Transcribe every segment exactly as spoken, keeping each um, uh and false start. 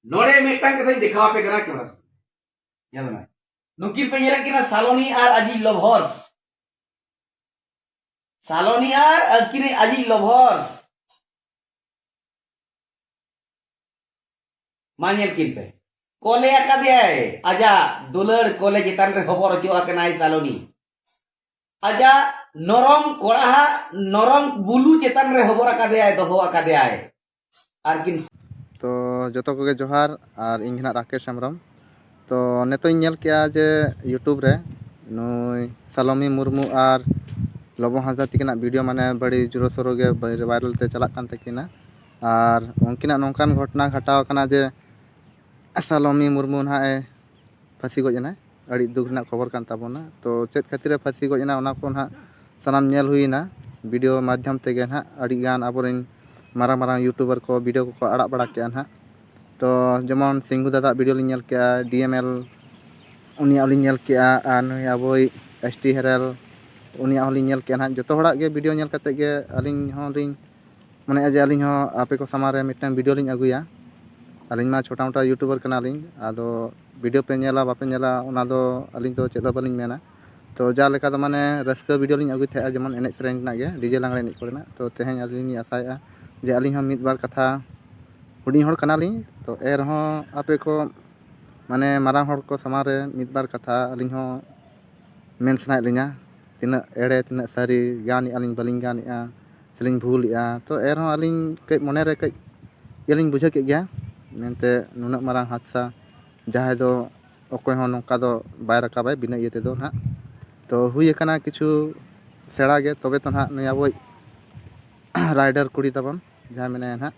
ᱱᱚᱰᱮ ᱢᱤᱫᱴᱟᱝ ᱠᱟᱛᱷᱟᱧ ᱫᱮᱠᱷᱟᱣ ᱟᱯᱮ ᱠᱟᱱᱟ, ᱠᱮᱢᱮᱨᱟ ᱥᱟᱢᱟᱝ ᱨᱮ᱾ ᱧᱮᱞ ᱢᱮ, ᱱᱩᱠᱤᱱ ᱯᱮ ᱧᱮᱞᱮᱫ ᱠᱤᱱᱟ ᱥᱟᱞᱚᱱᱤ ᱟᱨ ᱟᱡᱤᱡ ᱞᱚᱵᱷᱚᱨᱥ᱾ ᱥᱟᱞᱚᱱᱤ ᱟᱨ ᱟᱹᱠᱤᱱᱤᱡ ᱟᱡᱤᱡ ᱞᱚᱵᱷᱚᱨᱥ᱾ ᱢᱟ ᱧᱮᱞ ᱠᱤᱱ ᱯᱮ, ᱠᱚᱞᱮ ᱟᱠᱟᱫᱮᱭᱟᱭ, ᱟᱡᱟᱜ ᱫᱩᱞᱟᱹᱲ ᱠᱚᱞᱮ ᱪᱮᱛᱟᱱ ᱨᱮ ᱦᱚᱵᱚᱨ ᱦᱚᱪᱚ ᱟᱠᱟᱱᱟᱭ ᱥᱟᱞᱚᱱᱤ᱾ ᱟᱡᱟᱜ ᱱᱚᱨᱚᱢ ᱠᱚᱲᱟᱦᱟᱜ ᱱᱚᱨᱚᱢ ᱵᱩᱞᱩ ᱪᱮᱛᱟᱱ ᱨᱮ ᱦᱚᱵᱚᱨ ᱟᱠᱟᱫᱮᱭᱟᱭ, ᱫᱚᱦᱚ ᱟᱠᱟᱫᱮᱭᱟᱭ᱾ ᱟᱨ ᱠᱤᱱ ᱛᱚ ᱡᱚᱛᱚ ᱠᱚᱜᱮ ᱡᱚᱦᱟᱨ, ᱟᱨ ᱤᱧ ᱜᱮ ᱱᱟᱜ ᱨᱟᱠᱮᱥ ᱦᱮᱢᱵᱨᱚᱢ᱾ ᱛᱚ ᱱᱤᱛᱚᱜ ᱤᱧ ᱧᱮᱞ ᱠᱮᱜᱼᱟ ᱡᱮ YouTube ᱨᱮ ᱱᱩᱭ ᱥᱟᱞᱚᱢᱤ ᱢᱩᱨᱢᱩ ᱟᱨ ᱞᱚᱵᱚ ᱦᱟᱸᱥᱫᱟ ᱛᱤᱠᱤᱱᱟᱜ video ᱢᱟᱱᱮ ᱵᱟᱹᱲᱤ ᱡᱳᱨᱳ ᱥᱳᱨᱳ ᱜᱮ viral ᱛᱮ ᱪᱟᱞᱟᱜ ᱠᱟᱱ ᱛᱟᱹᱠᱤᱱᱟ᱾ ᱟᱨ ᱩᱱᱠᱤᱱᱟᱜ ᱱᱚᱝᱠᱟᱱ ᱜᱷᱚᱴᱚᱱᱟ ᱜᱷᱟᱴᱟᱣ ᱟᱠᱟᱱᱟ ᱡᱮ ᱥᱟᱞᱚᱢᱤ ᱢᱩᱨᱢᱩ ᱱᱟᱦᱟᱜ ᱮ ᱯᱷᱟᱹᱥᱤ ᱜᱚᱡ ᱮᱱᱟᱭ᱾ ᱟᱹᱰᱤ ᱫᱩᱠ ᱨᱮᱱᱟᱜ ᱠᱷᱚᱵᱚᱨ ᱠᱟᱱ ᱛᱟᱵᱚᱱᱟ᱾ ᱛᱚ ᱪᱮᱫ ᱠᱷᱟᱹᱛᱤᱨ ᱮ ᱯᱷᱟᱹᱥᱤ ᱜᱚᱡ ᱮᱱᱟ, ᱚᱱᱟ ᱠᱚ ᱱᱟᱦᱟᱜ ᱥᱟᱱᱟᱢ ᱧᱮᱞ ᱦᱩᱭᱱᱟ video ᱢᱟᱫᱽᱫᱷᱚᱢ ᱛᱮᱜᱮ ᱱᱟᱦᱟᱜ᱾ ᱟᱹᱰᱤ ᱜᱟᱱ ᱟᱵᱚᱨᱮᱱ ᱢᱟᱨᱟᱝ ᱢᱟᱨᱟᱝ YouTuber ᱠᱚ video ᱠᱚᱠᱚ ᱟᱲᱟᱜ ᱵᱟᱲᱟ ᱠᱮᱜᱼᱟ ᱱᱟᱦᱟᱜ᱾ ᱛᱚ ᱡᱮᱢᱚᱱ ᱥᱤᱝᱜᱩ ᱫᱟᱫᱟᱣᱟᱜ video ᱞᱤᱧ ᱧᱮᱞ ᱠᱮᱜᱼᱟ, DML ᱩᱱᱤᱭᱟᱜ ᱦᱚᱸᱞᱤᱧ ᱧᱮᱞ ᱠᱮᱜᱼᱟ, ᱟᱨ ᱱᱩᱭ ᱟᱵᱚᱭᱤᱡ ST ᱦᱮᱨᱮᱞ ᱩᱱᱤᱭᱟᱜ ᱦᱚᱸᱞᱤᱧ ᱧᱮᱞ ᱠᱮᱜᱼᱟ ᱱᱟᱦᱟᱜ᱾ ᱡᱚᱛᱚ ᱦᱚᱲᱟᱜ ᱜᱮ video ᱧᱮᱞ ᱠᱟᱛᱮᱫ ᱜᱮ ᱟᱹᱞᱤᱧ ᱦᱚᱸᱞᱤᱧ ᱢᱚᱱᱮᱭᱮᱫᱼᱟ ᱡᱮ ᱟᱹᱞᱤᱧ ᱦᱚᱸ ᱟᱯᱮ ᱠᱚ ᱥᱟᱢᱟᱝ ᱨᱮ ᱢᱤᱫᱴᱟᱝ video ᱞᱤᱧ ᱟᱹᱜᱩᱭᱟ᱾ ᱟᱹᱞᱤᱧ ᱢᱟ ᱪᱷᱳᱴᱟ ᱢᱳᱴᱟ YouTuber ᱠᱟᱱᱟᱞᱤᱧ, ᱟᱫᱚ video ᱯᱮ ᱧᱮᱞᱟ ᱵᱟᱯᱮ ᱧᱮᱞᱟ ᱚᱱᱟ ᱫᱚ ᱟᱹᱞᱤᱧ ᱫᱚ ᱪᱮᱫ ᱦᱚᱸ ᱵᱟᱹᱞᱤᱧ ᱢᱮᱱᱟ᱾ ᱛᱚ ᱡᱟ ᱞᱮᱠᱟ ᱫᱚ ᱢᱟᱱᱮ ᱨᱟᱹᱥᱠᱟᱹ video ᱞᱤᱧ ᱟᱹᱜᱩᱭ ᱛᱟᱦᱮᱸᱜᱼᱟ, ᱡᱮᱢᱚᱱ ᱮᱱᱮᱡ ᱥᱮᱨᱮᱧ ᱨᱮᱱᱟᱜ ᱜᱮ, DJ ᱞᱟᱜᱽᱬᱮ ᱮᱱᱮᱡ ᱠᱚᱨᱮᱱᱟᱜ᱾ ᱛᱚ ᱛᱮᱦᱮᱧ ᱟᱹᱞᱤᱧ ᱞᱤᱧ ᱟᱥᱟᱭᱮᱫᱼᱟ ᱡᱮ ᱟᱹᱞᱤᱧ ᱦᱚᱸ ᱢᱤᱫ ᱵᱟᱨ ᱠᱟᱛᱷᱟ, ᱦᱩᱰᱤᱧ ᱦᱚᱲ ᱠᱟᱱᱟᱞᱤᱧ, ᱛᱚ ᱮᱱ ᱨᱮᱦᱚᱸ ᱟᱯᱮ ᱠᱚ ᱢᱟᱱᱮ ᱢᱟᱨᱟᱝ ᱦᱚᱲ ᱠᱚ ᱥᱟᱢᱟᱝ ᱨᱮ ᱢᱤᱫ ᱵᱟᱨ ᱠᱟᱛᱷᱟ ᱟᱹᱞᱤᱧ ᱦᱚᱸ ᱢᱮᱱ ᱥᱟᱱᱟᱭᱮᱫ ᱞᱤᱧᱟ, ᱛᱤᱱᱟᱹᱜ ᱮᱲᱮ ᱛᱤᱱᱟᱹᱜ ᱥᱟᱹᱨᱤ, ᱜᱟᱱᱮᱜᱼᱟ ᱞᱤᱧ ᱵᱟᱹᱞᱤᱧ ᱜᱟᱱᱮᱜᱼᱟ, ᱥᱮᱞᱤᱧ ᱵᱷᱩᱞᱮᱜᱼᱟ᱾ ᱛᱚ ᱮᱱ ᱨᱮᱦᱚᱸ ᱟᱹᱞᱤᱧ ᱠᱟᱹᱡ ᱢᱚᱱᱮ ᱨᱮ ᱠᱟᱹᱡ ᱤᱭᱟᱹ ᱞᱤᱧ ᱵᱩᱡᱷᱟᱹᱣ ᱠᱮᱫ ᱜᱮᱭᱟ, ᱢᱮᱱᱛᱮ ᱱᱩᱱᱟᱹᱜ ᱢᱟᱨᱟᱝ ᱦᱟᱫᱥᱟ ᱡᱟᱦᱟᱸᱭ ᱫᱚ ᱚᱠᱚᱭ ᱦᱚᱸ ᱱᱚᱝᱠᱟ ᱫᱚ ᱵᱟᱭ ᱨᱟᱠᱟᱵᱟᱭ ᱵᱤᱱᱟᱹ ᱤᱭᱟᱹ ᱛᱮᱫᱚ ᱱᱟᱦᱟᱜ᱾ ᱛᱚ ᱦᱩᱭ ᱟᱠᱟᱱᱟ ᱠᱤᱪᱷᱩ ᱥᱮᱬᱟ ᱜᱮ, ᱛᱚᱵᱮ ᱛᱚ ᱱᱟᱦᱟᱜ ᱱᱩᱭ ᱟᱵᱚᱭᱤᱡ rider ᱠᱩᱲᱤ ᱛᱟᱵᱚᱱ ᱡᱟᱦᱟᱸᱭ ᱢᱮᱱᱟᱭᱟ ᱱᱟᱦᱟᱜ,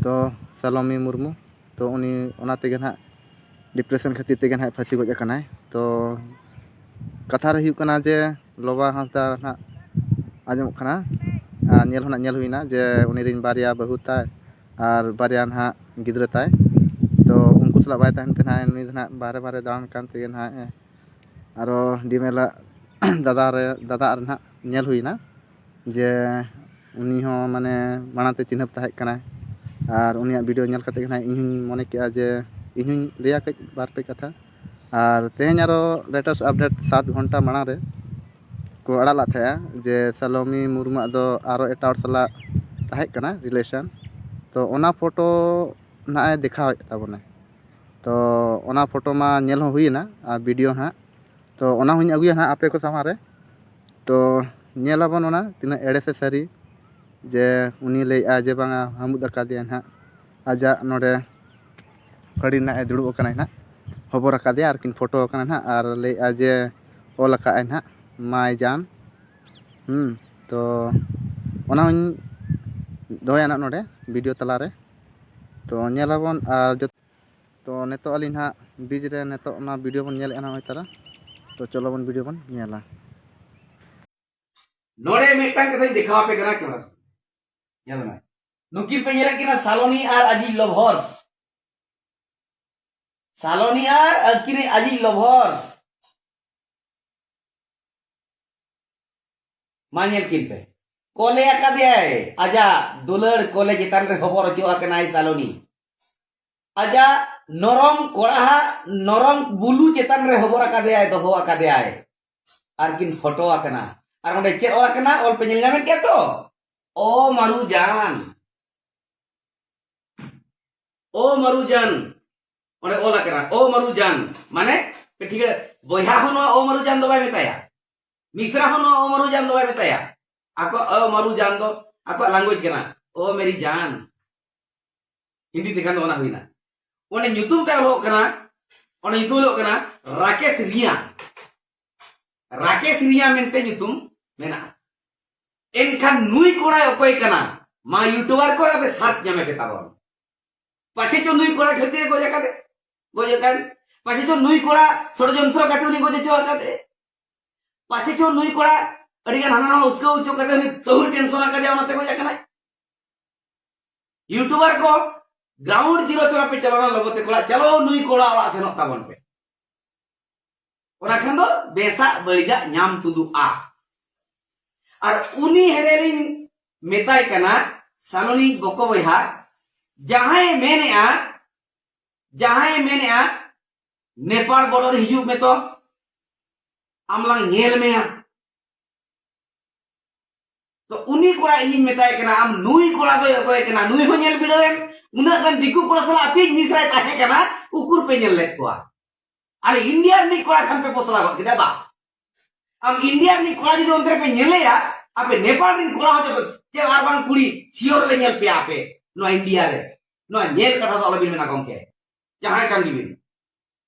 ᱛᱚ ᱥᱟᱞᱚᱢᱤ ᱢᱩᱨᱢᱩ, ᱛᱚ ᱩᱱᱤ ᱚᱱᱟ ᱛᱮᱜᱮ ᱱᱟᱦᱟᱜ depression ᱠᱷᱟᱹᱛᱤᱨ ᱛᱮᱜᱮ ᱱᱟᱦᱟᱜ ᱯᱷᱟᱹᱥᱤ ᱜᱚᱡ ᱟᱠᱟᱱᱟᱭ᱾ ᱛᱚ ᱠᱟᱛᱷᱟ ᱨᱮ ᱦᱩᱭᱩᱜ ᱠᱟᱱᱟ ᱡᱮ ᱞᱚᱵᱟ ᱦᱟᱸᱥᱫᱟ ᱱᱟᱦᱟᱜ ᱟᱸᱡᱚᱢᱚᱜ ᱠᱟᱱᱟ, ᱟᱨ ᱧᱮᱞ ᱦᱚᱸ ᱱᱟᱦᱟᱜ ᱧᱮᱞ ᱦᱩᱭᱱᱟ ᱡᱮ ᱩᱱᱤ ᱨᱮᱱ ᱵᱟᱨᱭᱟ ᱵᱟᱹᱦᱩ ᱛᱟᱭ ᱟᱨ ᱵᱟᱨᱭᱟ ᱱᱟᱦᱟᱜ ᱜᱤᱫᱽᱨᱟᱹ ᱛᱟᱭ, ᱛᱚ ᱩᱱᱠᱩ ᱥᱟᱞᱟᱜ ᱵᱟᱭ ᱛᱟᱦᱮᱱ ᱛᱮ ᱱᱟᱦᱟᱜ ᱱᱩᱭ ᱫᱚ ᱱᱟᱦᱟᱜ ᱵᱟᱦᱨᱮ ᱵᱟᱦᱨᱮ ᱫᱟᱬᱟᱱ ᱠᱟᱱ ᱛᱮᱜᱮ ᱱᱟᱦᱟᱜ ᱮ ᱟᱨᱚ DML ᱟᱜ ᱫᱟᱫᱟ ᱨᱮ, ᱫᱟᱫᱟ ᱟᱨ ᱱᱟᱦᱟᱜ ᱧᱮᱞ ᱦᱩᱭᱱᱟ ᱡᱮ ᱩᱱᱤ ᱦᱚᱸ ᱢᱟᱱᱮ ᱢᱟᱲᱟᱝ ᱛᱮ ᱪᱤᱱᱦᱟᱹᱯ ᱛᱟᱦᱮᱸ ᱠᱟᱱᱟᱭ, ᱟᱨ ᱩᱱᱤᱭᱟᱜ ᱵᱷᱤᱰᱤᱭᱳ ᱧᱮᱞ ᱠᱟᱛᱮ ᱜᱮ ᱱᱟᱦᱟᱜ ᱤᱧ ᱦᱚᱧ ᱢᱚᱱᱮ ᱠᱮᱜᱼᱟ ᱡᱮ ᱤᱧ ᱦᱚᱧ ᱞᱟᱹᱭᱟ ᱠᱟᱹᱡ ᱵᱟᱨ ᱯᱮ ᱠᱟᱛᱷᱟ᱾ ᱟᱨ ᱛᱮᱦᱮᱧ ᱟᱨᱚ ᱞᱮᱴᱮᱥᱴ ᱟᱯᱰᱮᱴ ᱥᱟᱛ ᱜᱷᱚᱱᱴᱟ ᱢᱟᱲᱟᱝ ᱨᱮ ᱠᱚ ᱟᱲᱟᱜ ᱞᱮᱫ ᱛᱟᱦᱮᱸᱜᱼᱟ ᱡᱮ ᱥᱟᱞᱚᱢᱤ ᱢᱩᱨᱢᱩᱣᱟᱜ ᱫᱚ ᱟᱨᱚ ᱮᱴᱟᱜ ᱦᱚᱲ ᱥᱟᱞᱟᱜ ᱛᱟᱦᱮᱸ ᱠᱟᱱᱟ ᱨᱤᱞᱮᱥᱚᱱ᱾ ᱛᱚ ᱚᱱᱟ ᱯᱷᱳᱴᱳ ᱱᱟᱦᱟᱜ ᱮ ᱫᱮᱠᱷᱟᱣᱮᱫ ᱛᱟᱵᱚᱱᱟ᱾ ᱛᱚ ᱚᱱᱟ ᱯᱷᱳᱴᱳ ᱢᱟ ᱧᱮᱞ ᱦᱚᱸ ᱦᱩᱭᱮᱱᱟ ᱟᱨ ᱵᱷᱤᱰᱤᱭᱳ ᱱᱟᱦᱟᱜ᱾ ᱛᱚ ᱚᱱᱟ ᱦᱚᱸᱧ ᱟᱹᱜᱩᱭᱟ ᱱᱟᱦᱟᱜ ᱟᱯᱮ ᱠᱚ ᱥᱟᱢᱟᱝ ᱨᱮ᱾ ᱛᱚ ᱧᱮᱞ ᱟᱵᱚᱱ ᱚᱱᱟ ᱛᱤᱱᱟᱹᱜ ᱮᱲᱮ ᱥᱮ ᱥᱟᱹᱨᱤ, ᱡᱮ ᱩᱱᱤ ᱞᱟᱹᱭᱮᱫᱼᱟ ᱡᱮ ᱵᱟᱝᱟ ᱦᱟᱹᱢᱩᱫ ᱟᱠᱟᱫᱮᱭᱟ ᱱᱟᱦᱟᱜ ᱟᱡᱟᱜ ᱱᱚᱰᱮ ᱯᱷᱟᱹᱲᱤ ᱨᱮᱱᱟᱜ ᱮ ᱫᱩᱲᱩᱵ ᱟᱠᱟᱱᱟᱭ ᱱᱟᱦᱟᱜ, ᱦᱚᱵᱚᱨ ᱟᱠᱟᱫᱮᱭᱟ ᱟᱨᱠᱤᱱ ᱯᱷᱳᱴᱳ ᱟᱠᱟᱱᱟ ᱱᱟᱦᱟᱜ, ᱟᱨ ᱞᱟᱹᱭᱮᱫᱼᱟ ᱡᱮ ᱚᱞ ᱟᱠᱟᱫᱼᱟᱭ ᱱᱟᱦᱟᱜ ᱢᱟᱭ ᱡᱟᱱ᱾ ᱦᱩᱸ, ᱛᱚ ᱚᱱᱟ ᱦᱚᱸᱧ ᱫᱚᱦᱚᱭᱟ ᱱᱟᱦᱟᱜ ᱱᱚᱰᱮ ᱵᱷᱤᱰᱤᱭᱳ ᱛᱟᱞᱟᱨᱮ᱾ ᱛᱚ ᱧᱮᱞᱟᱵᱚᱱ ᱟᱨ ᱡᱚᱛᱚ ᱛᱚ ᱱᱤᱛᱚᱜ ᱟᱹᱞᱤᱧ ᱦᱟᱸᱜ ᱵᱤᱪ ᱨᱮ ᱱᱤᱛᱚᱜ ᱚᱱᱟ ᱵᱷᱤᱰᱤᱭᱳ ᱵᱚᱱ ᱧᱮᱞᱮᱫᱼᱟ ᱱᱚᱜᱼᱚᱭ ᱛᱟᱨᱟ᱾ ᱛᱚ ᱪᱚᱞᱚ ᱵᱚᱱ ᱵᱷᱤᱰᱤᱭᱳ ᱵᱚᱱ ᱧᱮᱞᱟ᱾ ᱱᱚᱰᱮ ᱢᱤᱫᱴᱟᱝ ᱠᱟᱛᱷᱟᱧ ᱫᱮᱠᱷᱟᱣ ᱟᱯᱮ ᱠᱟᱱᱟ, ᱠᱮᱢᱮᱨᱟ ᱥᱟᱢᱟᱝ ᱧᱮᱞ ᱢᱮ᱾ ᱱᱩᱠᱤᱱ ᱯᱮ ᱧᱮᱞᱮᱫ ᱠᱤᱱᱟ ᱥᱟᱞᱚᱱᱤ ᱟᱨ ᱟᱡᱤᱡ ᱞᱚᱵᱷᱚᱨᱥ᱾ ᱥᱟᱞᱚᱱᱤ ᱟᱨ ᱟᱹᱠᱤᱱᱤᱡ ᱟᱡᱤᱡ ᱞᱚᱵᱷᱚᱨᱥ᱾ ᱢᱟ ᱧᱮᱞ ᱠᱤᱱ ᱯᱮ, ᱠᱚᱞᱮ ᱟᱠᱟᱫᱮᱭᱟᱭ, ᱟᱡᱟᱜ ᱫᱩᱞᱟᱹᱲ ᱠᱚᱞᱮ ᱪᱮᱛᱟᱱ ᱨᱮ ᱦᱚᱵᱚᱨ ᱦᱚᱪᱚ ᱟᱠᱟᱱᱟᱭ ᱥᱟᱞᱚᱱᱤ᱾ ᱟᱡᱟᱜ ᱱᱚᱨᱚᱢ ᱠᱚᱲᱟᱦᱟᱜ ᱱᱚᱨᱚᱢ ᱵᱩᱞᱩ ᱪᱮᱛᱟᱱ ᱨᱮ ᱦᱚᱵᱚᱨ ᱟᱠᱟᱫᱮᱭᱟᱭ, ᱫᱚᱦᱚ ᱟᱠᱟᱫᱮᱭᱟᱭ᱾ ᱟᱨ ᱠᱤᱱ ᱯᱷᱳᱴᱳ ᱟᱠᱟᱱᱟ᱾ ᱟᱨ ᱚᱸᱰᱮ ᱪᱮᱫ ᱚᱞ ᱟᱠᱟᱱᱟ? ᱚᱞ ᱯᱮ ᱧᱮᱞ ᱧᱟᱢᱮᱫ ᱜᱮᱭᱟ ᱛᱚ? ᱳ ᱢᱟᱨᱩ ᱡᱟᱱ, ᱳ ᱢᱟᱨᱩ ᱡᱟᱱ, ᱚᱸᱰᱮ ᱚᱞ ᱟᱠᱟᱱᱟ ᱳ ᱢᱟᱨᱩ ᱡᱟᱱ᱾ ᱢᱟᱱᱮ ᱴᱷᱤᱠ, ᱵᱚᱭᱦᱟ ᱦᱚᱸ ᱱᱚᱣᱟ ᱳ ᱢᱟᱨᱩ ᱡᱟᱱ ᱫᱚ ᱵᱟᱭ ᱢᱮᱛᱟᱭᱟ, ᱢᱤᱥᱨᱟ ᱦᱚᱸ ᱱᱚᱣᱟ ᱳ ᱢᱟᱨᱩ ᱡᱟᱱ ᱫᱚ ᱵᱟᱭ ᱢᱮᱛᱟᱭᱟ᱾ ᱟᱠᱚᱣᱟᱜ ᱳ ᱢᱟᱨᱩ ᱡᱟᱱ ᱫᱚ ᱟᱠᱚᱣᱟᱜ ᱞᱮᱝᱜᱩᱭᱮᱡᱽ ᱠᱟᱱᱟ, ᱳ ᱢᱮᱨᱤ ᱡᱟᱱ᱾ ᱦᱤᱱᱫᱤ ᱛᱮᱠᱷᱟᱱ ᱫᱚ ᱚᱱᱟ ᱦᱩᱭᱱᱟ᱾ ᱚᱸᱰᱮ ᱧᱩᱛᱩᱢ ᱛᱟᱭ ᱚᱞᱚᱜ ᱠᱟᱱᱟ, ᱚᱸᱰᱮ ᱧᱩᱛᱩᱢ ᱚᱞᱚᱜ ᱠᱟᱱᱟ ᱨᱟᱠᱮᱥ ᱨᱤᱭᱟ᱾ ᱨᱟᱠᱮᱥ ᱨᱤᱭᱟ ᱢᱮᱱᱛᱮ ᱧᱩᱛᱩᱢ ᱢᱮᱱᱟᱜᱼᱟ᱾ ᱮᱱᱠᱷᱟᱱ ᱱᱩᱭ ᱠᱚᱲᱟᱭ ᱚᱠᱚᱭ ᱠᱟᱱᱟ? ᱢᱟ ᱤᱭᱩᱴᱩᱵᱟᱨ ᱠᱚ ᱟᱯᱮ ᱥᱟᱨᱪ ᱧᱟᱢᱮ ᱯᱮ ᱛᱟᱵᱚᱱ᱾ ᱯᱟᱪᱷᱮ ᱪᱚ ᱱᱩᱭ ᱠᱚᱲᱟ ᱠᱷᱟᱹᱛᱤᱨ ᱜᱚᱡ ᱟᱠᱟᱫᱮ, ᱜᱚᱡ ᱟᱠᱟᱱ᱾ ᱯᱟᱪᱷᱮ ᱪᱚ ᱱᱩᱭ ᱠᱚᱲᱟ ᱥᱚᱲᱡᱚᱱᱛᱨᱚ ᱠᱟᱛᱮ ᱩᱱᱤ ᱜᱚᱡ ᱦᱚᱪᱚ ᱟᱠᱟᱫᱮ᱾ ᱯᱟᱪᱷᱮ ᱪᱚ ᱱᱩᱭ ᱠᱚᱲᱟ ᱟᱹᱰᱤ ᱜᱟᱱ ᱦᱟᱱᱟ ᱱᱟᱣᱟ ᱩᱥᱠᱟᱹᱣ ᱦᱚᱪᱚ ᱠᱟᱛᱮ ᱩᱱᱤ ᱛᱟᱹᱦᱩᱭ ᱴᱮᱱᱥᱚᱱ ᱟᱠᱟᱫᱮᱭᱟ, ᱚᱱᱟᱛᱮ ᱜᱚᱡ ᱟᱠᱟᱱᱟᱭ᱾ ᱤᱭᱩᱴᱩᱵᱟᱨ ᱠᱚ, ᱜᱨᱟᱣᱩᱱᱰ ᱡᱤᱨᱳ ᱛᱮ ᱵᱟᱯᱮ ᱪᱟᱞᱟᱣ ᱞᱮᱱᱟ ᱞᱚᱜᱚ ᱛᱮ ᱠᱚᱲᱟ, ᱪᱟᱞᱟᱣ ᱱᱩᱭ ᱠᱚᱲᱟ ᱚᱲᱟᱜ ᱥᱮᱱᱚᱜ ᱛᱟᱵᱚᱱ ᱯᱮ᱾ ᱚᱱᱟ ᱠᱷᱟᱱ ᱫᱚ ᱵᱮᱥᱟᱜ ᱵᱟᱹᱲᱤᱡᱟᱜ ᱧᱟᱢ ᱛᱩᱫᱩᱜᱼᱟ᱾ ᱟᱨ ᱩᱱᱤ ᱦᱮᱲᱮ ᱞᱤᱧ ᱢᱮᱛᱟᱭ ᱠᱟᱱᱟ, ᱥᱟᱞᱚᱱᱤ ᱵᱚᱠᱚ ᱵᱚᱭᱦᱟ, ᱡᱟᱦᱟᱸᱭᱮ ᱢᱮᱱᱮᱜᱼᱟ, ᱡᱟᱦᱟᱸᱭᱮ ᱢᱮᱱᱮᱜᱼᱟ, "ᱱᱮᱯᱟᱞ border ᱦᱤᱡᱩᱜ ᱢᱮ ᱛᱚ, ᱟᱢ ᱞᱟᱝ ᱧᱮᱞ ᱢᱮᱭᱟ", ᱛᱚ ᱩᱱᱤ ᱠᱚᱲᱟ ᱤᱧᱤᱧ ᱢᱮᱛᱟᱭ ᱠᱟᱱᱟ, "ᱟᱢ ᱱᱩᱭ ᱠᱚᱲᱟ ᱫᱚᱭ ᱚᱠᱚᱭ ᱠᱟᱱᱟ, ᱱᱩᱭ ᱦᱚᱸ ᱧᱮᱞ ᱵᱤᱰᱟᱹᱣᱮᱢ, ᱩᱱᱟᱹᱜ ᱜᱟᱱ ᱫᱤᱠᱩ ᱠᱚᱲᱟ ᱥᱟᱞᱟᱜ ᱟᱯᱮᱭᱤᱡ ᱢᱤᱥᱨᱟᱭ ᱛᱟᱦᱮᱸ ᱠᱟᱱᱟ, ᱩᱠᱩᱨ ᱯᱮ ᱧᱮᱞ ᱞᱮᱫ ᱠᱚᱣᱟ?" ᱟᱨ ᱤᱱᱰᱤᱭᱟ ᱨᱤᱱᱤᱡ ᱠᱚᱲᱟ ᱠᱷᱟᱱ ᱯᱮ ᱯᱚᱥᱲᱟ ᱜᱚᱫ ᱠᱮᱫᱟ, ᱵᱟᱥ᱾ ᱟᱢ ᱤᱱᱰᱤᱭᱟ ᱨᱤᱱᱤᱡ ᱠᱚᱲᱟ ᱡᱩᱫᱤ ᱚᱱᱛᱮ ᱨᱮᱯᱮ ᱧᱮᱞᱮᱭᱟ, ᱟᱯᱮ ᱱᱮᱯᱟᱞ ᱨᱤᱱ ᱠᱚᱲᱟ ᱦᱚᱸ ᱪᱮᱫ, ᱪᱮᱫ ᱟᱨ ᱵᱟᱝ ᱠᱩᱲᱤ, sure ᱞᱮ ᱧᱮᱞ ᱯᱮᱭᱟ ᱟᱯᱮ ᱱᱚᱣᱟ ᱤᱱᱰᱤᱭᱟ ᱨᱮ᱾ ᱱᱚᱣᱟ ᱧᱮᱞ ᱠᱟᱛᱷᱟ ᱫᱚ ᱟᱞᱚᱵᱤᱱ ᱢᱮᱱᱟ ᱜᱚᱢᱠᱮ, ᱡᱟᱦᱟᱸᱭ ᱠᱟᱱ ᱜᱮᱵᱤᱱ᱾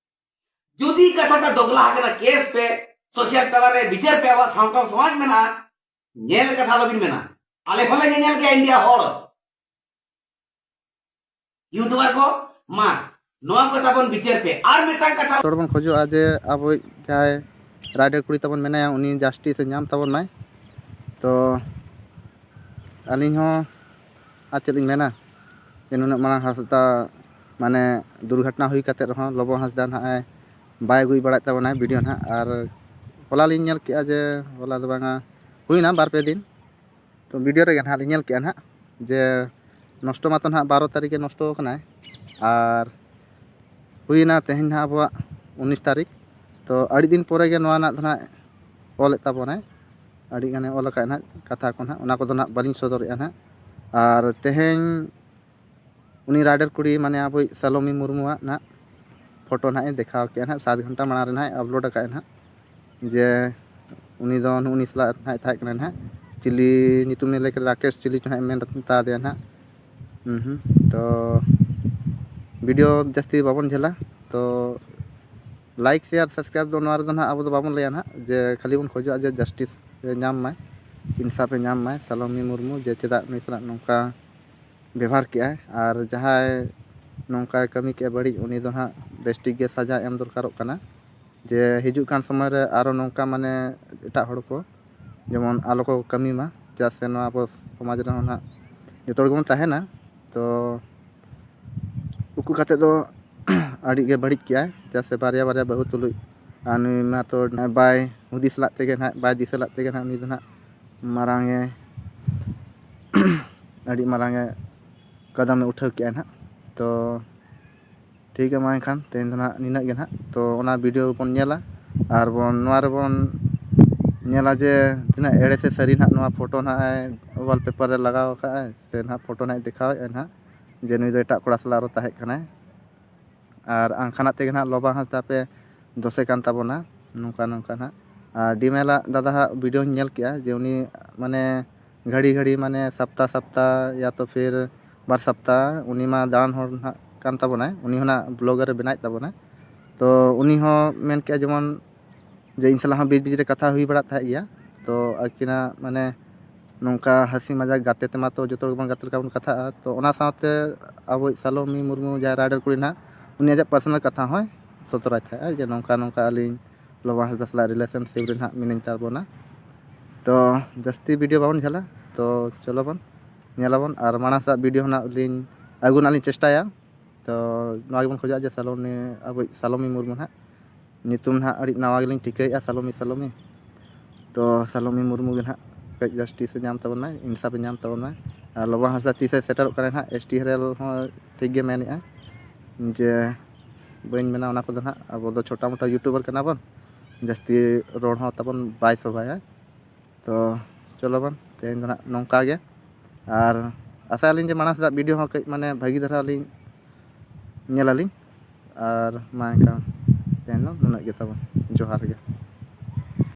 ᱡᱩᱫᱤ ᱠᱟᱛᱷᱟᱴᱟ ᱫᱚᱜᱽᱞᱟ ᱟᱠᱟᱱᱟ, case ᱯᱮ, social ᱛᱟᱞᱟᱨᱮ ᱵᱤᱪᱟᱹᱨ ᱯᱮ, ᱟᱵᱚᱣᱟᱜ ᱥᱟᱶᱛᱟ ᱥᱚᱢᱟᱡᱽ ᱢᱮᱱᱟᱜᱼᱟ, ᱧᱮᱞ ᱠᱟᱛᱷᱟ ᱟᱞᱚᱵᱤᱱ ᱢᱮᱱᱟ᱾ ᱟᱞᱮ ᱦᱚᱸᱞᱮ ᱧᱮᱧᱮᱞ ᱜᱮᱭᱟ ᱤᱱᱰᱤᱭᱟ ᱦᱚᱲ᱾ YouTuber ᱠᱚ, ᱢᱟ, ᱱᱚᱣᱟ ᱠᱚ ᱛᱟᱵᱚᱱ ᱵᱤᱪᱟᱹᱨ ᱯᱮ᱾ ᱟᱨ ᱢᱤᱫᱴᱟᱝ ᱠᱟᱛᱷᱟ᱾ ᱡᱚᱛᱚ ᱦᱚᱲ ᱵᱚᱱ ᱠᱷᱚᱡᱚᱜᱼᱟ ᱡᱮ ᱟᱵᱚᱭᱤᱡ ᱡᱟᱦᱟᱸᱭ ᱨᱟᱭᱰᱟᱨ ᱠᱩᱲᱤ ᱛᱟᱵᱚᱱ ᱢᱮᱱᱟᱭᱟ, ᱩᱱᱤ justice ᱮ ᱧᱟᱢ ᱛᱟᱵᱚᱱ ᱢᱟᱭ᱾ ᱛᱚ ᱟᱹᱞᱤᱧ ᱦᱚᱸ ᱟᱨ ᱪᱮᱫ ᱞᱤᱧ ᱢᱮᱱᱟ, ᱡᱮ ᱱᱩᱱᱟᱹᱜ ᱢᱟᱨᱟᱝ ᱦᱟᱸᱥᱫᱟ, ᱢᱟᱱᱮ, ᱫᱩᱨᱜᱷᱚᱴᱚᱱᱟ ᱦᱩᱭ ᱠᱟᱛᱮᱫ ᱨᱮᱦᱚᱸ ᱞᱚᱵᱚ ᱦᱟᱸᱥᱫᱟ ᱱᱟᱦᱟᱜ ᱮ ᱵᱟᱭ ᱟᱹᱜᱩᱭ ᱵᱟᱲᱟᱭᱮᱫ ᱛᱟᱵᱚᱱᱟᱭ video ᱱᱟᱦᱟᱜ᱾ ᱟᱨ ᱦᱚᱞᱟ ᱞᱤᱧ ᱧᱮᱞ ᱠᱮᱜᱼᱟ ᱡᱮ, ᱦᱚᱞᱟ ᱫᱚ ᱵᱟᱝᱟ, ᱦᱩᱭᱱᱟ ᱵᱟᱨ ᱯᱮ ᱫᱤᱱ, ᱛᱚ video ᱨᱮᱜᱮ ᱱᱟᱦᱟᱜ ᱞᱤᱧ ᱧᱮᱞ ᱠᱮᱜᱼᱟ ᱱᱟᱦᱟᱜ ᱡᱮ ᱱᱚᱥᱴᱚ ᱢᱟᱛᱚ ᱱᱟᱦᱟᱜ ᱵᱟᱨᱚ ᱛᱟᱹᱨᱤᱠᱷ ᱜᱮ ᱱᱚᱥᱴᱚ ᱟᱠᱟᱱᱟᱭ, ᱟᱨ ᱦᱩᱭᱱᱟ ᱛᱮᱦᱮᱧ ᱱᱟᱦᱟᱜ ᱟᱵᱚᱣᱟᱜ ᱩᱱᱤᱥ ᱛᱟᱹᱨᱤᱠᱷ᱾ ᱛᱚ ᱟᱹᱰᱤ ᱫᱤᱱ ᱯᱚᱨᱮ ᱜᱮ ᱱᱚᱣᱟ ᱨᱮᱱᱟᱜ ᱫᱚ ᱱᱟᱦᱟᱜ ᱚᱞᱮᱫ ᱛᱟᱵᱚᱱᱟᱭ, ᱟᱹᱰᱤ ᱜᱟᱱᱮ ᱚᱞ ᱟᱠᱟᱫ ᱱᱟᱦᱟᱜ ᱠᱟᱛᱷᱟ ᱠᱚ ᱱᱟᱦᱟᱜ, ᱚᱱᱟ ᱠᱚᱫᱚ ᱱᱟᱦᱟᱜ ᱵᱟᱹᱞᱤᱧ ᱥᱚᱫᱚᱨᱮᱜᱼᱟ ᱱᱟᱦᱟᱜ᱾ ᱟᱨ ᱛᱮᱦᱮᱧ ᱩᱱᱤ ᱨᱟᱭᱰᱟᱨ ᱠᱩᱲᱤ, ᱢᱟᱱᱮ ᱟᱵᱚᱭᱤᱡ ᱥᱟᱞᱚᱢᱤ ᱢᱩᱨᱢᱩᱣᱟᱜ ᱱᱟᱦᱟᱜ photo ᱱᱟᱦᱟᱜ ᱮ ᱫᱮᱠᱷᱟᱣ ᱠᱮᱜᱼᱟ ᱱᱟᱦᱟᱜ, ᱥᱟᱛ ᱜᱷᱚᱱᱴᱟ ᱢᱟᱲᱟᱝ ᱨᱮ ᱱᱟᱦᱟᱜ ᱮ upload ᱟᱠᱟᱫᱼᱟ ᱱᱟᱦᱟᱜ, ᱡᱮ ᱩᱱᱤ ᱫᱚ ᱱᱩᱜᱼᱩ ᱱᱩᱭ ᱥᱟᱞᱟᱜ ᱱᱟᱦᱟᱜ ᱮ ᱛᱟᱦᱮᱸ ᱠᱟᱱᱟ ᱱᱟᱦᱟᱜ, ᱪᱤᱞᱤ ᱧᱩᱛᱩᱢ ᱮ ᱞᱟᱹᱭ ᱠᱮᱫᱟ, ᱨᱟᱠᱮᱥ ᱪᱤᱞᱤ ᱪᱚ ᱱᱟᱦᱟᱜ ᱮ ᱢᱮᱱ ᱛᱟᱫᱮᱭᱟ ᱱᱟᱦᱟᱜ᱾ ᱦᱩᱸ ᱦᱩᱸ᱾ ᱛᱚ video ᱡᱟᱹᱥᱛᱤ ᱵᱟᱵᱚᱱ ᱡᱷᱟᱹᱞᱟ, ᱛᱚ like, share, subscribe ᱫᱚ ᱱᱚᱣᱟ ᱨᱮᱫᱚ ᱱᱟᱦᱟᱜ ᱟᱵᱚ ᱫᱚ ᱵᱟᱵᱚᱱ ᱞᱟᱹᱭᱟ ᱱᱟᱦᱟᱜ, ᱡᱮ ᱠᱷᱟᱹᱞᱤ ᱵᱚᱱ ᱠᱷᱚᱡᱚᱜᱼᱟ ᱡᱮ justice ᱮ ᱧᱟᱢ ᱢᱟᱭ, ᱤᱱᱥᱟᱯ ᱮ ᱧᱟᱢ ᱢᱟᱭ ᱥᱟᱞᱚᱢᱤ ᱢᱩᱨᱢᱩ, ᱡᱮ ᱪᱮᱫᱟᱜ ᱱᱩᱭ ᱥᱟᱞᱟᱜ ᱱᱚᱝᱠᱟ ᱵᱮᱵᱷᱟᱨ ᱠᱮᱜᱼᱟᱭ᱾ ᱟᱨ ᱡᱟᱦᱟᱸᱭ ᱱᱚᱝᱠᱟᱭ ᱠᱟᱹᱢᱤ ᱠᱮᱜᱼᱟ ᱵᱟᱹᱲᱤᱡ, ᱩᱱᱤ ᱫᱚ ᱱᱟᱦᱟᱜ ᱵᱮᱥ ᱴᱷᱤᱠ ᱜᱮ ᱥᱟᱡᱟ ᱮᱢ ᱫᱚᱨᱠᱟᱨᱚᱜ ᱠᱟᱱᱟ, ᱡᱮ ᱦᱤᱡᱩᱜ ᱠᱟᱱ ᱥᱚᱢᱚᱭ ᱨᱮ ᱟᱨᱚ ᱱᱚᱝᱠᱟ, ᱢᱟᱱᱮ, ᱮᱴᱟᱜ ᱦᱚᱲ ᱠᱚ ᱡᱮᱢᱚᱱ ᱟᱞᱚ ᱠᱚ ᱠᱟᱹᱢᱤ ᱢᱟ, ᱪᱮᱫᱟᱜ ᱥᱮ ᱱᱚᱣᱟ ᱟᱵᱚ ᱥᱚᱢᱟᱡᱽ ᱨᱮᱦᱚᱸ ᱱᱟᱦᱟᱜ ᱡᱚᱛᱚ ᱦᱚᱲ ᱜᱮᱵᱚᱱ ᱛᱟᱦᱮᱱᱟ᱾ ᱛᱚ ᱩᱠᱩ ᱠᱟᱛᱮᱫ ᱫᱚ ᱟᱹᱰᱤ ᱜᱮ ᱵᱟᱹᱲᱤᱡ ᱠᱮᱜᱼᱟᱭ, ᱪᱮᱫᱟᱜ ᱥᱮ ᱵᱟᱨᱭᱟ ᱵᱟᱨᱭᱟ ᱵᱟᱹᱦᱩ ᱛᱩᱞᱩᱡ᱾ ᱟᱨ ᱱᱩᱭ ᱢᱟ ᱛᱚ ᱵᱟᱭ ᱦᱩᱫᱤᱥ ᱞᱟᱫ ᱛᱮᱜᱮ ᱱᱟᱦᱟᱜ, ᱵᱟᱭ ᱫᱤᱥᱟᱹ ᱞᱟᱫ ᱛᱮᱜᱮ ᱱᱟᱦᱟᱜ ᱩᱱᱤ ᱫᱚ ᱱᱟᱦᱟᱜ ᱢᱟᱨᱟᱝ ᱮ, ᱟᱹᱰᱤ ᱢᱟᱨᱟᱝ ᱮ ᱠᱟᱫᱟᱢᱮ ᱩᱴᱷᱟᱹᱣ ᱠᱮᱜᱼᱟ ᱱᱟᱦᱟᱜ᱾ ᱛᱚ ᱴᱷᱤᱠ ᱜᱮᱭᱟ, ᱢᱟ ᱮᱱᱠᱷᱟᱱ ᱛᱮᱦᱮᱧ ᱫᱚ ᱱᱟᱦᱟᱜ ᱱᱤᱱᱟᱹᱜ ᱜᱮ ᱱᱟᱦᱟᱜ᱾ ᱛᱚ ᱚᱱᱟ ᱵᱷᱤᱰᱤᱭᱳ ᱵᱚᱱ ᱧᱮᱞᱟ ᱟᱨ ᱵᱚᱱ ᱱᱚᱣᱟ ᱨᱮᱵᱚᱱ ᱧᱮᱞᱟ ᱡᱮ ᱛᱤᱱᱟᱹᱜ ᱮᱲᱮ ᱥᱮ ᱥᱟᱹᱨᱤ ᱱᱟᱦᱟᱜ ᱱᱚᱣᱟ ᱯᱷᱳᱴᱳ ᱱᱟᱦᱟᱜ ᱮ ᱣᱟᱞᱯᱮᱯᱟᱨ ᱨᱮ ᱞᱟᱜᱟᱣ ᱟᱠᱟᱫ ᱟᱭ, ᱥᱮ ᱱᱟᱦᱟᱜ ᱯᱷᱳᱴᱳ ᱱᱟᱦᱟᱜ ᱮ ᱫᱮᱠᱷᱟᱣᱮᱫᱼᱟ ᱱᱟᱦᱟᱜ ᱡᱮ ᱱᱩᱭ ᱫᱚ ᱮᱴᱟᱜ ᱠᱚᱲᱟ ᱥᱟᱞᱟᱜ ᱟᱨᱚ ᱛᱟᱦᱮᱸ ᱠᱟᱱᱟᱭ᱾ ᱟᱨ ᱟᱝᱠᱷᱟᱱᱟᱜ ᱛᱮᱜᱮ ᱱᱟᱦᱟᱜ ᱞᱚᱵᱟ ᱦᱟᱸᱥᱫᱟ ᱯᱮ ᱫᱳᱥᱮ ᱠᱟᱱ ᱛᱟᱵᱚᱱᱟ, ᱱᱚᱝᱠᱟ ᱱᱚᱝᱠᱟ ᱱᱟᱦᱟᱜ᱾ ᱟᱨ ᱰᱤᱢᱮᱞᱟᱜ ᱫᱟᱫᱟ ᱦᱟᱜ ᱵᱷᱤᱰᱤᱭᱳᱧ ᱧᱮᱞ ᱠᱮᱜᱼᱟ ᱡᱮ ᱩᱱᱤ ᱢᱟᱱᱮ ᱜᱷᱟᱹᱲᱤ ᱜᱷᱟᱹᱲᱤ ᱢᱟᱱᱮ ᱥᱟᱯᱛᱟ ᱥᱟᱯᱛᱟ ᱭᱟ ᱛᱚ ᱯᱷᱤᱨ ᱵᱟᱨ ᱥᱟᱯᱛᱟ ᱩᱱᱤ ᱢᱟ ᱫᱟᱬᱟᱱ ᱦᱚᱲ ᱱᱟᱦᱟᱜ ᱠᱟᱱ ᱛᱟᱵᱚᱱᱟᱭ, ᱩᱱᱤ ᱦᱚᱸ ᱱᱟᱦᱟᱜ ᱵᱞᱚᱜᱟᱨ ᱮ ᱵᱮᱱᱟᱣᱮᱫ ᱛᱟᱵᱚᱱᱟᱭ᱾ ᱛᱚ ᱩᱱᱤ ᱦᱚᱸ ᱢᱮᱱ ᱠᱮᱜᱼᱟ ᱡᱮᱢᱚᱱ ᱡᱮ ᱤᱧ ᱥᱟᱞᱟᱜ ᱦᱚᱸ ᱵᱤᱪ ᱵᱤᱪ ᱨᱮ ᱠᱟᱛᱷᱟ ᱦᱩᱭ ᱵᱟᱲᱟᱜ ᱛᱟᱦᱮᱸᱫ ᱜᱮᱭᱟ᱾ ᱛᱚ ᱟᱹᱠᱤᱱᱟᱜ ᱢᱟᱱᱮ ᱱᱚᱝᱠᱟ ᱦᱟᱹᱥᱤ ᱢᱟᱡᱟᱠ ᱜᱟᱛᱮ ᱛᱮᱢᱟ ᱛᱚ ᱡᱚᱛᱚ ᱦᱚᱲ ᱜᱮᱵᱚᱱ ᱜᱟᱛᱮ ᱞᱮᱠᱟ ᱵᱚᱱ ᱠᱟᱛᱷᱟᱜᱼᱟ᱾ ᱛᱚ ᱚᱱᱟ ᱥᱟᱶᱛᱮ ᱟᱵᱚᱭᱤᱡ ᱥᱟᱞᱚᱢᱤ ᱢᱩᱨᱢᱩ ᱡᱟᱦᱟᱸᱭ ᱨᱟᱭᱰᱟᱨ ᱠᱩᱲᱤ ᱱᱟᱦᱟᱜ, ᱩᱱᱤ ᱟᱡᱟᱜ ᱯᱟᱨᱥᱚᱱᱟᱞ ᱠᱟᱛᱷᱟ ᱦᱚᱸᱭ ᱥᱚᱫᱚᱨᱟᱭ ᱛᱟᱦᱮᱸᱜᱼᱟ ᱡᱮ ᱱᱚᱝᱠᱟ ᱱᱚᱝᱠᱟ ᱟᱹᱞᱤᱧ ᱞᱚᱵᱟ ᱦᱟᱸᱥᱫᱟ ᱥᱟᱞᱟᱜ ᱨᱤᱞᱮᱥᱚᱱᱥᱤᱯ ᱨᱮ ᱱᱟᱦᱟᱜ ᱢᱤᱱᱟᱹᱧ ᱛᱟᱵᱚᱱᱟ᱾ ᱛᱚ ᱡᱟᱹᱥᱛᱤ ᱵᱷᱤᱰᱤᱭᱳ ᱵᱟᱵᱚᱱ ᱡᱷᱟᱹᱞᱟ, ᱛᱚ ᱪᱚᱞᱚ ᱵᱚᱱ ᱧᱮᱞᱟᱵᱚᱱ᱾ ᱟᱨ ᱢᱟᱲᱟᱝ ᱥᱮᱫᱟᱜ ᱵᱷᱤᱰᱤᱭᱳ ᱦᱚᱸ ᱱᱟᱦᱟᱜ ᱞᱤᱧ ᱟᱹᱜᱩ ᱨᱮᱱᱟᱜ ᱞᱤᱧ ᱪᱮᱥᱴᱟᱭᱟ᱾ ᱛᱚ ᱱᱚᱣᱟ ᱜᱮᱵᱚᱱ ᱠᱷᱚᱡᱚᱜᱼᱟ ᱡᱮ ᱥᱟᱞᱚᱢᱤ, ᱟᱵᱚᱭᱤᱡ ᱥᱟᱞᱚᱢᱤ ᱢᱩᱨᱢᱩ ᱱᱟᱦᱟᱜ, ᱧᱩᱛᱩᱢ ᱱᱟᱦᱟᱜ ᱟᱹᱰᱤ ᱱᱟᱣᱟ ᱜᱮᱞᱤᱧ ᱴᱷᱤᱠᱟᱹᱭᱮᱫᱼᱟ, ᱥᱟᱞᱚᱢᱤ ᱥᱟᱞᱚᱢᱤ᱾ ᱛᱚ ᱥᱟᱞᱚᱢᱤ ᱢᱩᱨᱢᱩ ᱜᱮ ᱱᱟᱦᱟᱜ ᱠᱟᱹᱡ ᱡᱟᱥᱴᱤᱥ ᱮ ᱧᱟᱢ ᱛᱟᱵᱚᱱ ᱢᱟᱭ, ᱤᱱᱥᱟᱯ ᱮ ᱧᱟᱢ ᱛᱟᱵᱚᱱ ᱢᱟᱭ᱾ ᱟᱨ ᱞᱚᱵᱟ ᱦᱟᱸᱥᱫᱟ ᱛᱤᱥᱮ ᱥᱮᱴᱮᱨᱚᱜ ᱠᱟᱱᱟ ᱱᱟᱦᱟᱜ, ᱮᱥ ᱴᱤ ᱦᱮᱨᱮᱞ ᱦᱚᱸ ᱴᱷᱤᱠ ᱜᱮ ᱢᱮᱱᱮᱫᱼᱟ, ᱡᱮ ᱵᱟᱹᱧ ᱢᱮᱱᱟ ᱚᱱᱟ ᱠᱚᱫᱚ ᱱᱟᱦᱟᱜ, ᱟᱵᱚ ᱫᱚ ᱪᱷᱳᱴᱟ ᱢᱳᱴᱟ ᱭᱩᱴᱩᱵᱟᱨ ᱠᱟᱱᱟ ᱵᱚᱱ, ᱡᱟᱹᱥᱛᱤ ᱨᱚᱲ ᱦᱚᱸ ᱛᱟᱵᱚᱱ ᱵᱟᱭ ᱥᱚᱵᱷᱟᱭᱟ᱾ ᱛᱚ ᱪᱚᱞᱚ ᱵᱚᱱ, ᱛᱮᱦᱮᱧ ᱫᱚ ᱱᱟᱦᱟᱜ ᱱᱚᱝᱠᱟ ᱜᱮ, ᱟᱨ ᱟᱥᱟᱭᱟᱞᱤᱧ ᱡᱮ ᱢᱟᱲᱟᱝ ᱥᱮᱫᱟᱜ ᱵᱷᱤᱰᱤᱭᱳ ᱦᱚᱸ ᱠᱟᱹᱡ ᱢᱟᱱᱮ ᱵᱷᱟᱹᱜᱤ ᱫᱷᱟᱨᱟ ᱞᱤᱧ ᱧᱮᱞᱟᱞᱤᱧ᱾ ᱟᱨ ᱢᱟ ᱮᱱᱠᱷᱟᱱ ᱛᱮᱦᱮᱧ ᱫᱚ ᱱᱩᱱᱟᱹᱜ ᱜᱮ ᱛᱟᱵᱚᱱ, ᱡᱚᱦᱟᱨ ᱜᱮ᱾